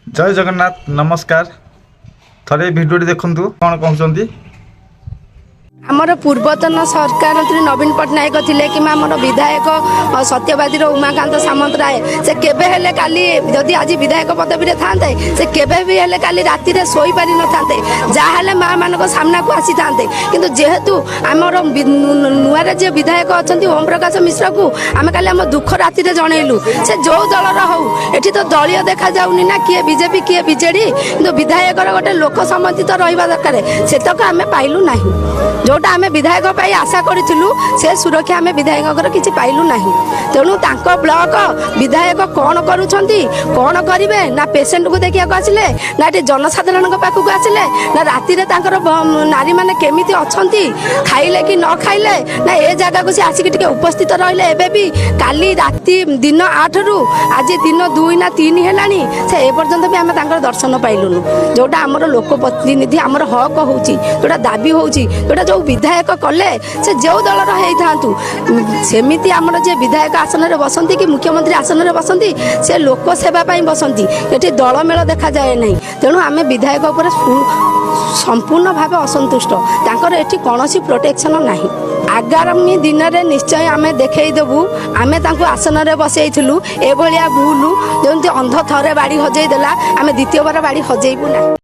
ଜୟ ଜଗନ୍ନାଥ, ନମସ୍କାର। ଥରେ ଏ ଭିଡ଼ିଓଟି ଦେଖନ୍ତୁ, କ'ଣ କହୁଛନ୍ତି। ଆମର ପୂର୍ବତନ ସରକାର ମନ୍ତ୍ରୀ ନବୀନ ପଟ୍ଟନାୟକ ଥିଲେ କିମ୍ବା ଆମର ବିଧାୟକ ସତ୍ୟବାଦୀର ଉମାକାନ୍ତ ସାମନ୍ତରାୟ, ସେ କେବେ ହେଲେ କାଲି ଯଦି ଆଜି ବିଧାୟକ ପଦବୀରେ ଥାନ୍ତେ, ସେ କେବେ ବି ହେଲେ କାଲି ରାତିରେ ଶୋଇପାରିନଥାନ୍ତେ। ଯାହାହେଲେ ମା ମାନଙ୍କ ସାମ୍ନାକୁ ଆସିଥାନ୍ତେ। କିନ୍ତୁ ଯେହେତୁ ଆମର ନୂଆରେ ଯିଏ ବିଧାୟକ ଅଛନ୍ତି, ଓମ୍ ପ୍ରକାଶ ମିଶ୍ରକୁ ଆମେ କାଲି ଆମ ଦୁଃଖ ରାତିରେ ଜଣେଇଲୁ। ସେ ଯେଉଁ ଦଳର ହଉ, ଏଠି ତ ଦଳୀୟ ଦେଖାଯାଉନି ନା, କିଏ ବିଜେପି କିଏ ବିଜେଡି। କିନ୍ତୁ ବିଧାୟକର ଗୋଟେ ଲୋକ ସମର୍ଥିତ ରହିବା ଦରକାର, ସେତକ ଆମେ ପାଇଲୁ ନାହିଁ। ଯୋଉଟା ଆମେ ବିଧାୟକ ପାଇଁ ଆଶା କରିଥିଲୁ, ସେ ସୁରକ୍ଷା ଆମେ ବିଧାୟକଙ୍କର କିଛି ପାଇଲୁ ନାହିଁ। ତେଣୁ ତାଙ୍କ ବ୍ଲକ ବିଧାୟକ କ'ଣ କରୁଛନ୍ତି, କ'ଣ କରିବେ, ନା ପେସେଣ୍ଟକୁ ଦେଖିବାକୁ ଆସିଲେ, ନା ଏଠି ଜନସାଧାରଣଙ୍କ ପାଖକୁ ଆସିଲେ, ନା ରାତିରେ ତାଙ୍କର ନାରୀମାନେ କେମିତି ଅଛନ୍ତି, ଖାଇଲେ କି ନ ଖାଇଲେ, ନା ଏ ଜାଗାକୁ ସେ ଆସିକି ଟିକେ ଉପସ୍ଥିତ ରହିଲେ। ଏବେ ବି କାଲି ରାତି ଦିନ 8ରୁ ଆଜି ଦିନ 2 ନା 3 ହେଲାଣି, ସେ ଏପର୍ଯ୍ୟନ୍ତ ବି ଆମେ ତାଙ୍କର ଦର୍ଶନ ପାଇଲୁନୁ। ଯୋଉଟା ଆମର ଲୋକ ପ୍ରତିନିଧି, ଆମର ହକ ହେଉଛି, ଯୋଉଟା ଦାବି ହେଉଛି, ଯୋଉଟା ଯୋଉ ବିଧାୟକ କଲେ, ସେ ଯେଉଁ ଦଳର ହେଇଥାନ୍ତୁ, ସେମିତି ଆମର ଯିଏ ବିଧାୟକ ଆସନରେ ବସନ୍ତି କି ମୁଖ୍ୟମନ୍ତ୍ରୀ ଆସନରେ ବସନ୍ତି, ସେ ଲୋକ ସେବା ପାଇଁ ବସନ୍ତି। ଏଠି ଦଳମେଳ ଦେଖାଯାଏ ନାହିଁ। ତେଣୁ ଆମେ ବିଧାୟକ ଉପରେ ସମ୍ପୂର୍ଣ୍ଣ ଭାବେ ଅସନ୍ତୁଷ୍ଟ। ତାଙ୍କର ଏଠି କୌଣସି ପ୍ରୋଟେକ୍ସନ ନାହିଁ। ଆଗାମୀ ଦିନରେ ନିଶ୍ଚୟ ଆମେ ଦେଖେଇଦେବୁ। ଆମେ ତାଙ୍କୁ ଆସନରେ ବସେଇଥିଲୁ। ଏଭଳିଆ ଭୁଲ, ଯେମିତି ଅନ୍ଧ ଥରେ ବାଡ଼ି ହଜେଇ ଦେଲା, ଆମେ ଦ୍ୱିତୀୟ ବାର ବାଡ଼ି ହଜେଇବୁ ନାହିଁ।